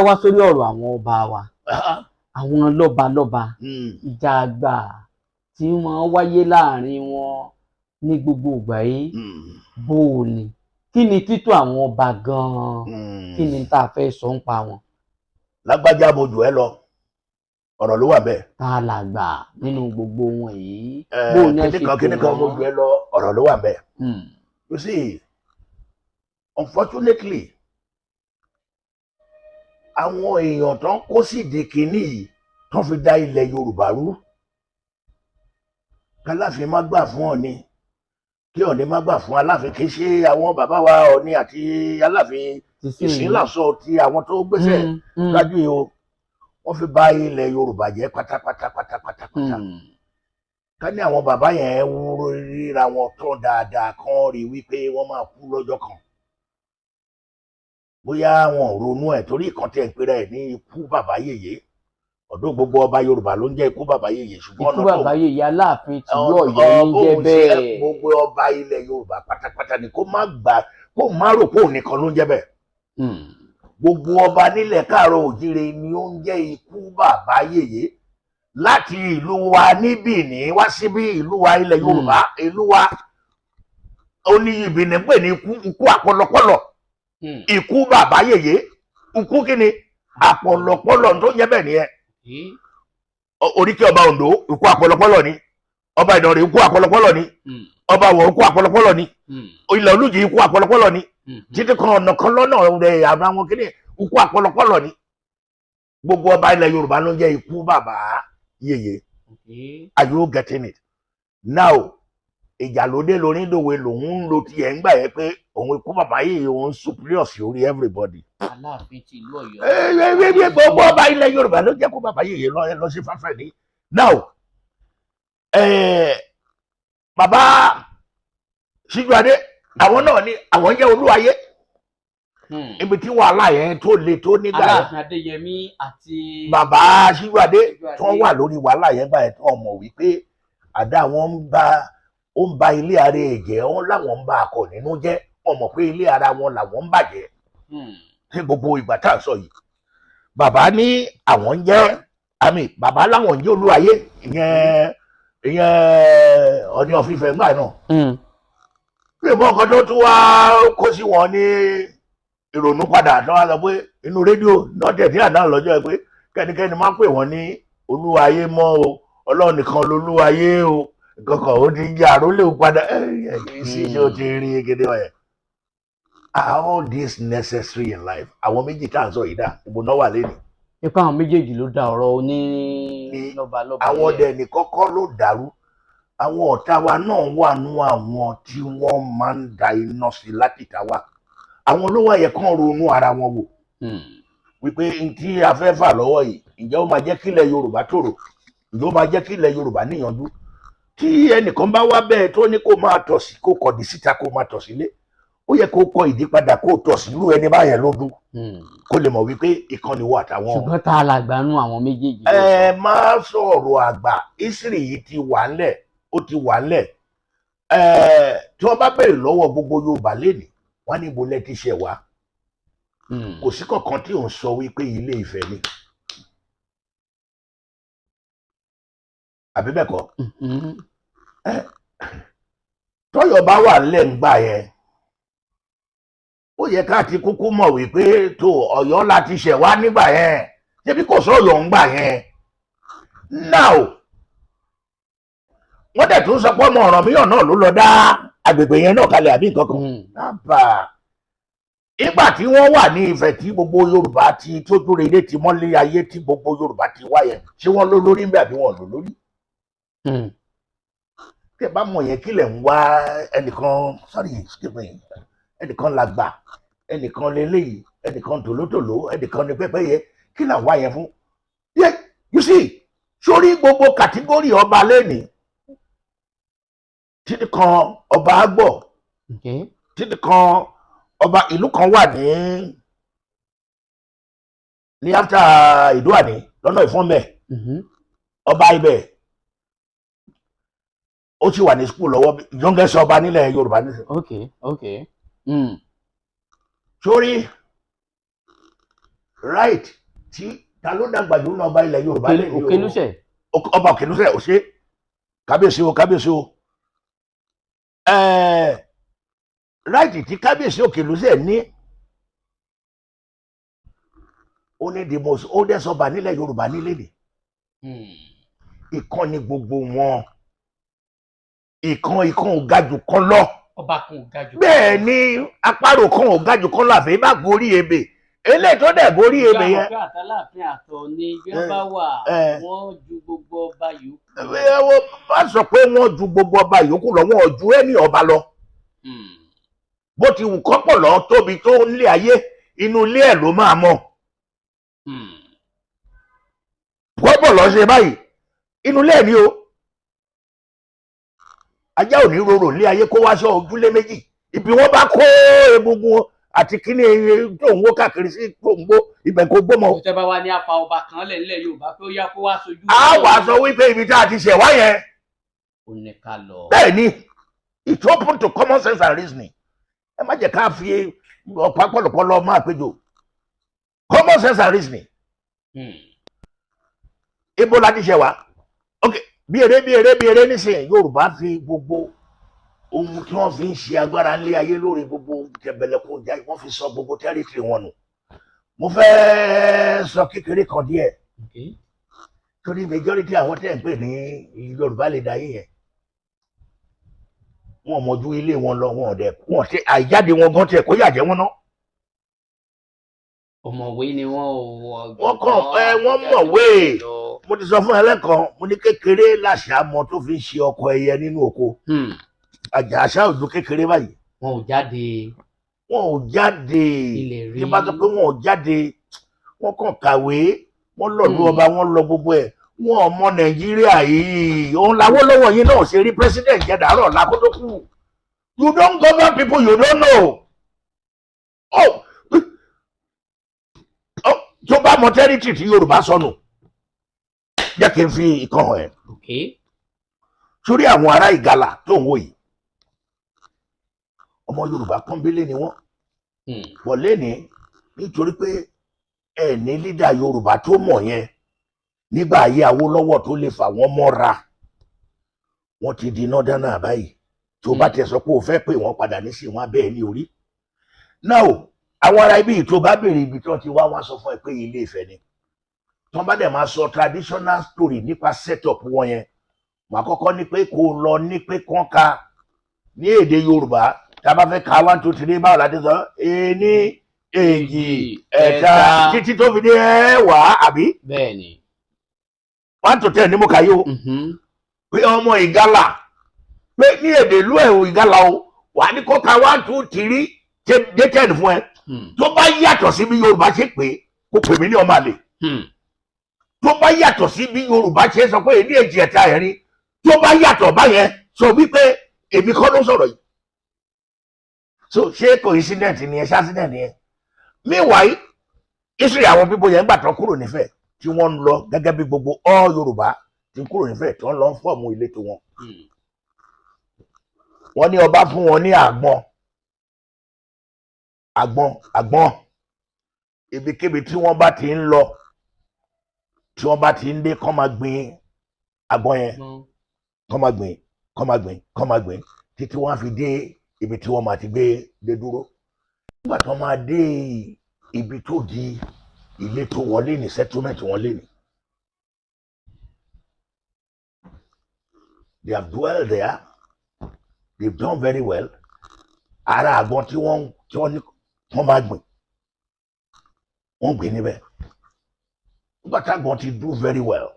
Wá sórí ọ̀rọ̀ àwọn ọba wa, àwọn lọ́balọ́ba, ìjà àgbà tí wọ́n wáyé láàrin wọn ní gbogbo ìgbà yìí, bó o ní, kí ni títò àwọn ọba gan-an? Kí ni tá a fẹ́ sọ ń pa wọn? Lágbájá, mo jù ẹ́ lọ, ọ̀rọ̀ ló wà bẹ́ẹ̀. Tá a làgbà nínú gbogbo wọn yìí? Ẹ, Bó o ní ẹ ṣe kíní kan tò kíní kan mo wọ́n? jù ẹ́ lọ, ọ̀rọ̀ ló wà bẹ́ẹ̀. You see, unfortunately, àwọn èèyàn tó ń kó sídìí kínní yìí tó fi dá ilẹ̀ Yorùbá rú, k'Aláàfin má gbà fún Ọ̀ọ̀ni, kí Ọ̀ọ̀ni má gbà fún Aláàfin. Kì í ṣe àwọn bàbá wa Ọ̀ọ̀ni àti Aláàfin Ti sí ìsínlàsọ ti àwọn tó gbéṣẹ́ ṣáájú yìí o. Wọ́n fi bà ilẹ̀ Yorùbá jẹ́ pátápátá pátápátá. Ká ní àwọn bàbá yẹn ń ríra wọn tán dáadáa, kán rí wípé wọ́n máa kú lọ́jọ́ kan, bóyá wọn ò ronú ẹ̀, torí ìkan tẹ̀ ń pera ẹ̀ ní ikú bàbá yèyé. Ọ̀dọ́ gbogbo ọba Yorùbá ló ń jẹ́ ikú bàbá yèyé, ṣùgbọ́n Ikú ọ̀nà tó bàbá yèyé Aláàfin tìlú Ọ̀yọ́ ní jẹ́ bóun ṣe bẹ́ẹ̀. Gbogbo ọba ilẹ̀ Yorùbá pátápátá ni. Kó má gbà, kó má rò pé òun nìkan ló ń jẹ́ bẹ́ẹ̀. Gbogbo ọba nílẹ̀ káàárọ̀ òjíire ni ó ń jẹ́ ikú bàbá yèyé, láti ìlú wa ní Benin wá síbí, ìlú wa ilẹ̀ Yorùbá, ìlú wa ó ní Ìbìní pè ní ikú, ikú àpọlọpọlọ. Ikú bàbá yèyé, ikú kíni àpọlọpọlọ tó ń jẹ́ bẹ́ẹ̀ nìyẹn. Oríkì ọba Oǹdó, ikú àpọlọpọlọ ni. Ọba Ìdànrè, ikú àpọlọpọlọ ni. Ọba Ọ̀wọ̀, ikú àpọlọpọlọ ni. Ilẹ̀ Olújì, ikú àpọlọpọlọ ni. Títí kan ọ̀nà kan lọ́nà rẹ̀, àwọn kíni, ikú àpọlọpọlọ ni. Gbogbo ọba ilẹ̀ Yorùbá ló ń jẹ́ ikú bàbá yèyé. Are you getting it now? Ìjà ló dé lórí ìdòwe lòun ń lo tiẹ̀ ń gbà yẹn pé òun ikú bàbá yèyé, òun superior sí orí everybody. Aláàfin ti ìlú Ọ̀yọ́. Ẹ gbogbo ọba ilẹ̀ Yorùbá ló jẹ́ kó bàbá yèyé lọ lọ sí fáfẹ́ ní now. Bàbá Síjúadé, àwọn náà ní àwọn jẹ́ olúwayé. Ibi tí wàhálà yẹn tó le tó nígbà yẹn, Aláàfin Adéyẹmí àti bàbá Síjúadé Síjúadé. Tó wà lórí wàhálà yẹn gbà yẹn, tó mọ̀ wípé àdá wọn ń bá ó ń ba ilé ara ẹ̀ jẹ́, wọn láwọn ń bá akọ nínú jẹ́. Wọn mọ̀ pé ilé ara wọn làwọn ń bàjẹ́. Ní gbogbo ìgbà tá à ń sọ yìí, bàbá ní àwọn ń jẹ́ àmì, bàbá láwọn ń jẹ́ olúwayé, ìyẹn Ọọ̀ni of Ifẹ̀ ńgbà náà. Pé mọ́ nǹkan tó tún wá kó sí wọn ní ìrònú padà tó wá sọ pé inú rédíò lọ́tẹ̀ tí àná lọ́jọ́ ẹ pé kẹ́nikẹ́ni má pè wọ́n ní olúwayé mọ́ o, Ọlọ́run nìkan lolúwayé o. Kankan ó ti ń jẹ́ àrólé o padà ẹ ẹ sí ṣé o ti rí gidi wọ̀nyẹn. Are all this necessary in life? Àwọn méjì tá à ń sọ yìí dà, ìbò náà wà lẹ́nu? Ipa àwọn méjèèjì ló da ọ̀rọ̀ oní lọ́balọ́ba Àwọn yẹn. ọdẹ ní kọ́kọ́ ló dàrú. Àwọn ọ̀tá wa náà wà nú àwọn tí wọ́n máa ń da iná sí láti ta wa. Àwọn ló wá yẹ kán ronú ara wọn wò wípé n tí a fẹ́ fà lọ́wọ́ yìí, ǹjẹ́ ó máa jẹ́ kílẹ̀ Yorùbá tòrò? Ǹjẹ́ ó máa jẹ́ kílẹ̀ Yorùbá níyanjú? Tí ẹnìkan bá wá bẹ́ẹ̀ tó ní kó máa tọ̀ sí, kó kọ̀dí síta, kó máa tọ̀ sílé, ó yẹ kó kọ ìdí padà, kó tọ̀ sí irú ẹni báyẹn lójú, kó lè mọ̀ wípé ìkànnì wà táwọn. Ṣùgbọ́n tá a làgbà nú àwọn méjèèjì ló sọ? Ẹ má sọ̀rọ̀ àgbà. Ìsírí yìí ti wà ńlẹ̀, ó ti wà ńlẹ̀. Ẹ tí wọ́n bá bẹ̀rẹ̀ lọ́wọ́ gbogbo Yorùbá lénìí, wọ́n ní ibo lẹ ti ṣẹ̀ wá? Kò sí kankan tí ò ń sọ wípé Ilé Ifẹ̀ ni, àbí bẹ́ẹ̀ kọ́? Mhm. Tọ́yọ̀ bá wà ńlẹ̀ ńgbà yẹn, ó yẹ ká ti kúkú mọ̀ wípé tó Ọ̀yọ́ láti ṣẹ̀ wá nígbà yẹn. Ṣebí kò sọ̀yọ̀ ńgbà yẹn? Now, wọ́n dẹ̀ tún sọ pé ọmọ Ọ̀rànmíyàn náà ló lọ dá agbègbè yẹn náà kalẹ̀, àbí nǹkan kan. Dábàá ìgbà tí wọ́n wà ní Ifẹ̀, tí gbogbo Yorùbá ti tójú rere ti mọ́lé ayé, tí gbogbo Yorùbá ti wá yẹn, ṣé wọ́n ló lórí ń bẹ àbí wọ́n ló lórí? Tí ẹ bá mọ̀ yẹn, kílẹ̀ ń wá ẹnìkan, sorry, excuse me, ẹnìkan làgbà, ẹnìkan lélẹ́yìí, ẹnìkan tòlótòló, ẹnìkan ní pẹ́pẹ́yẹ, kí là ń wá yẹn fún? Yeah, you see, sórí gbogbo category ọba lẹ́nìí, títí kan ọba àgbọ̀, títí kan ọba ìlú kan wà ní after Ìdúàní lọ́nà Ìfọ́nbẹ̀. Ọba ibẹ̀, ó sì wà ní school lọ́wọ́, youngest ọba nílẹ̀ Yorùbá nísìnyí. Sórí Right, tí ta ló dàgbà jù nínú ọba ilẹ̀ Yorùbá lẹ́yìn o? Òkèlúṣẹ̀. Ọba Òkèlúṣẹ̀, ò ṣe, kábíyèsí o, kábíyèsí o. Right tí kábíyèsí Òkèlúṣẹ̀ ní, ó ní the most oldest ọba nílẹ̀ Yorùbá nílé ni. Ìkan ní gbogbo wọn, ìkan ìkan ò ga jù kan lọ. Ọba kan ò ga jù. Bẹ́ẹ̀ ni, àparò kan ò ga jù kan lọ, àfi bá gorí ebè. Eléyìí tó dẹ̀ gorí ebè yẹn. Ìjọba àtàláàfin àtọ̀ ni bí wọ́n bá wà, wọ́n ju gbogbo ọba yòókù. Ẹ wọ́n bá sọ pé wọ́n ju gbogbo ọba yòókù lọ, wọ́n ò ju ẹni ọba lọ. Bó ti wù kọ́pọ̀ lọ tóbi tó ń lé ayé, inú ilé ẹ̀ ló máa mọ̀. Kọ́pọ̀ lọ ṣe báyìí, inú ilé ẹ̀ ni o. Ajá ò ní rorò lé ayé kó wá sọ ojúlé méjì. Ibi wọ́n bá kó egungun àti kíní tó ń wó káàkiri sí, tó ń gbó ibẹ̀, kó gbó mọ́. Ìjọba wa ní afa ọba kan lẹ̀ nílẹ̀ Yorùbá pé ó yá, kó wá sojú. A wà sọ wípé ibi tá a ti ṣẹ̀ wá yẹn. Ó ní ká lọ. Bẹ́ẹ̀ ni, it's open to common sense and reasoning. Ẹ má jẹ́ ká fi ọ̀pá pọ̀lọpọ̀lọ máa péjọ. Common sense and reasoning. Ibo la ti ṣẹ̀ wá? Ok, bí eré, bí eré, bí eré nísìnyí, Yorùbá fi gbogbo ohun tí wọ́n fi ń ṣe agbára ńlé ayé lórí gbogbo tẹ̀bẹ̀lẹ̀kùn ìjà, wọ́n fi sọ gbogbo territory wọn nù. Mo fẹ́ sọ kékeré kan díẹ̀, torí majority àwọn tẹ́ ń pè ní Yorùbá lè dá yín yẹn, wọn mọ̀jú ilé wọn lọ, wọn ò dẹ̀ wọn tẹ àìjáde wọn gan tẹ kó yàjẹ́ wọn náà. Ọ̀mọ̀wé ni wọ́n ò wọ. Wọ́n kàn ẹ wọ́n mọ̀wé. Mo ti sọ fún ẹlẹ́kan, mo ní kékeré làṣà mọ tó fi ń ṣe ọkọ ẹyẹ nínú oko. Àjà àṣà òjò kékeré báyìí. Wọn ò jáde. Wọn ò jáde. Ilẹ̀ rí. Tí bá sọ pé wọn ò jáde, wọn kàn kàwé, wọn lọ lu ọba, wọn lọ gbogbo ẹ̀, wọn ò mọ Nàìjíríà yìí. Òun làwọn yìí náà ṣe rí president jẹ dàárọ̀ lákòókò. You don't govern people you don't know. Oh, oh, tó bá mọ territory tí Yorùbá sọnù, jẹ́ kí n fi ìkan hàn ẹ́. Sórí àwọn ará Ìgalà tó ń wò yìí, ọmọ Yorùbá pọ́nbélé ni wọ́n. Wọlé ní nítorí pé ẹ ní leader Yorùbá tó mọ̀ yẹn nígbà ayé Awólọ́wọ̀ tó lè fà wọ́n mọ́ra, wọ́n ti di northerner báyìí. Tó bá tẹ sọ pé o fẹ́ pè wọ́n padà nísìnyí, wọ́n abẹ́ ẹ̀ ní orí. Now, àwọn ará ibi tó bá béèrè ibi tí wọ́n ti wá, wọ́n sọ fún ẹ pé Ilé Ifẹ̀ ni. Tí wọ́n bá dẹ̀ máa sọ traditional story nípa setup wọn yẹn, màá kọ́kọ́ ní pé kó lọ ní pé kán ka ní èdè Yorùbá. Tá a bá fẹ́ ka one, two, three, báwo la ti sọ? Ení, èjì, ẹ̀ta, títí tó fi dé ẹ̀wá, àbí? Bẹ́ẹ̀ni. 1 to 10 ní mo kà yí o. Pé ọmọ Ìgalà, pé ní èdè ìlú ẹ̀ ò, Ìgalà o, wà ní kó ka one, two, three dé 10 fún ẹ. Tó bá yàtọ̀ sí bí Yorùbá ṣe pé, kó pè mí ní ọmọ àlè. Tó bá yàtọ̀ sí bí Yorùbá ṣe sọ pé ení, èjì, ẹ̀ta, ẹ̀rin, tó bá yàtọ̀ báyẹn, sọ wípé èmi kọ́ ló sọ̀rọ̀ yìí. So ṣé coincident ni ẹ ṣe accident yẹn? Meanwhile, history àwọn people yẹn gbà tán kúrò nífẹ̀ẹ́ tí wọ́n ń lọ, gẹ́gẹ́ bí gbogbo all Yorùbá tí ń kúrò nífẹ̀ẹ́ tí wọ́n lọ ń form ìletò wọn, wọ́n ní ọba fún wọn ní àgbọn, àgbọn, àgbọn. Ibikíbi tí wọ́n bá ti ń lọ, tí wọ́n bá ti ń dé, kọ́ máa gbin àgbọn yẹn, kọ́ máa gbìn, kọ́ máa gbìn, kọ́ máa gbìn, títí wọ́n á fi dé ibi tí wọ́n máa ti gbé dé dúró. Nígbà tí wọ́n máa dé ibi tó di ìletò wọlé ní settlement wọn lé ní. They have dwelled there, they've done very well. Ara àgbọn tí wọ́n ní wọ́n máa gbìn, wọ́n gbìn níbẹ̀. Nígbà táwọn ti do very well,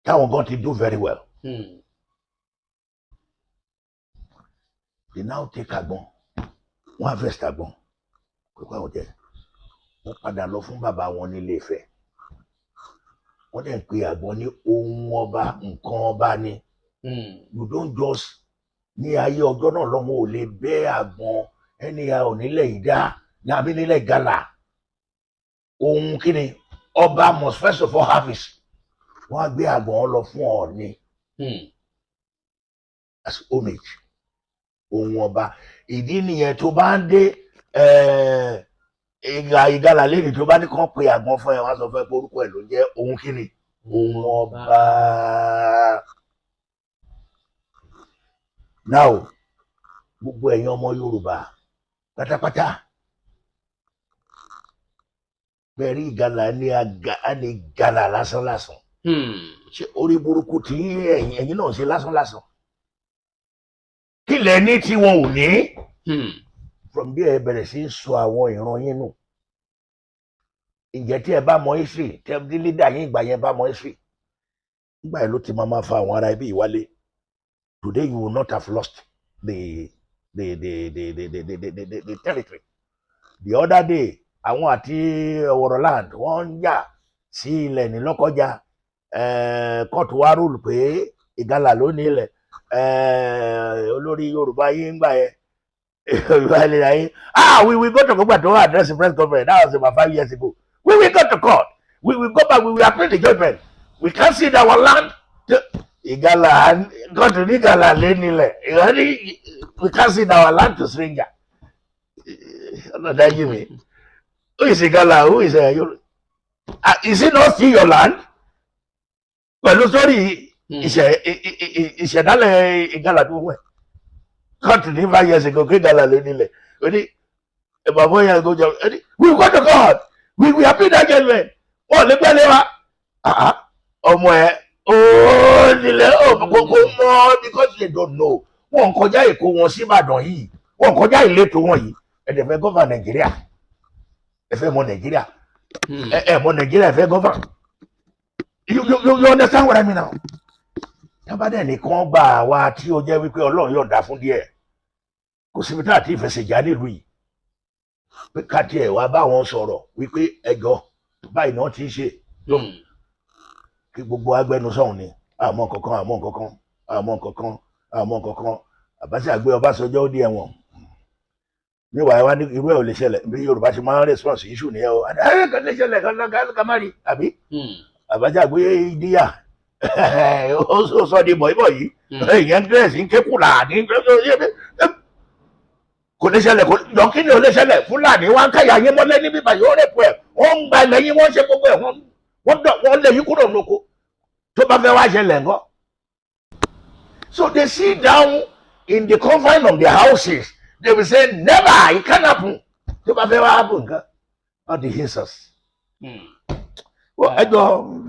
táwọn gan ti do very well, they now take àgbọn, wọ́n harvest àgbọn pípa àwọn jẹ, wọ́n padà lọ fún bàbá wọn nílé Ifẹ̀. Wọ́n dẹ̀ ń pe àgbọn ní ohun ọba, nǹkan ọba ni. You don't just, ní ayé ọjọ́ náà lọ́wọ́, ò lè bẹ́ àgbọn ẹni a ò nílẹ̀ ìdá ní àbí nílẹ̀ gàlà. Ohun kíni ọba must first of all harvest. Wọ́n á gbé àgbọn lọ fún Ọọ̀ni as homage, ohun ọba. Ìdí nìyẹn tó bá ń dé Ìgbà Ìgalà lẹ́yìn tó bá ní kàn pé àgbọn fún ẹ, wọ́n á sọ fún ẹ pé orúkọ ẹ̀ ló ń jẹ́ ohun kíni, ohun ọba. Now, gbogbo ẹ̀yin ọmọ Yorùbá pátápátá, bẹ́ẹ̀ rí Ìgalà ní ní Ìgalà lásán lásán. Ṣé orí burúkú tí ẹ̀yin náà ṣe lásán lásán? Kí lẹ ní tí wọn ò ní? From there, ẹ bẹ̀rẹ̀ sí í sọ àwọn ìran yín nù. Ǹjẹ́ tí ẹ bá mọ history, tí ẹ ní leader yín ìgbà yẹn bá mọ history nígbà yẹn, ló ti máa fa àwọn ará ibi ìwálé. Today you will not have lost the territory. The other day, àwọn àti Ọ̀wọ̀rọ̀ land, wọ́n ń jà sí ilẹ̀ ní Lọ́kọ́jà. Kóòtù wá rule pé Ìgalà ló ní ilẹ̀. Olórí Yorùbá yín ń gbà yẹn, Yorùbá ilé ayé, ah, we will go to gbogbo àti wọ́n address the press conference. That was about 5 years ago. We will go to court, we will go back, we will appeal the judgment, we can't cede our land to Ìgalà. Kóòtù ní Ìgalà lé nílẹ̀. Ìgalà ní we can't cede our land to stranger. Ọ̀nà dájú mi, who is Ìgalà? Who is Yorùbá? Ah, is it not still your land? Pẹ̀lú sórí ìṣẹ̀dálẹ̀ Ìgalà tó wẹ̀, kóòtù ní 5 years ago kí Ìgalà ló nílẹ̀. Ó ní bàbá yẹn kó jọ, ó ní we go to court, we appeal that judgment, wọn lè gbẹ́lẹ̀ wa. Ah, ah, ọmọ ẹ ó nílẹ̀ ó kó mọ́ because they don't know. Wọn kọjá Èkó wọn sí Ìbàdàn yìí, wọn kọjá ìletò wọn yìí. Ẹ dẹ̀ fẹ́ govern Nàìjíríà, ẹ fẹ́ mọ Nàìjíríà. Ẹ mọ Nàìjíríà, ẹ fẹ́ govern. You understand what I mean now? Tábàdẹ̀ nìkan gbà wá tí ó jẹ́ wípé Ọlọ́run yọ̀ǹda fún díẹ̀, kò síbi tá àti ìfẹsẹ̀já nílùú yìí pé ká tiẹ̀ wá bá wọn sọ̀rọ̀ wípé ẹjọ́ báyìí náà ti ń ṣe kí gbogbo agbẹnusọ̀hún ni àmọ́ kankan, àmọ́ kankan, àmọ́ kankan, àmọ́ kankan. Abacha gbé Ọbásanjọ́, ó di ẹ̀wọ̀n. Níwàá wá ní irú ẹ̀ ò lè ṣẹlẹ̀. Bí Yorùbá ṣe máa ń response issue nìyẹn o. Ẹ kò lè ṣẹlẹ̀ ká má rí àbí. Abacha gbé díyà, ó sọ di bọ̀yìbọ̀ yìí. Ìyẹn dírẹ̀sì ń ké kùlà ní kò lè ṣẹlẹ̀. Kò jọ kí ni ò lè ṣẹlẹ̀? Fúlàní wá ń káyà yín mọ́lẹ̀ níbí báyìí, ó rẹ̀ pọ̀ ẹ̀, wọ́n ń gba ilẹ̀ yín, wọ́n ń ṣe gbogbo ẹ̀, wọ́n dọ̀ wọ́n lé yín kúrò lóko. Tó bá fẹ́ wá ṣẹlẹ̀ ńkọ́? So they sit down in the confine of their houses, they will say never, it can't happen. Tó bá fẹ́ wá happen nǹkan, all the Jesus. Ẹ jọ.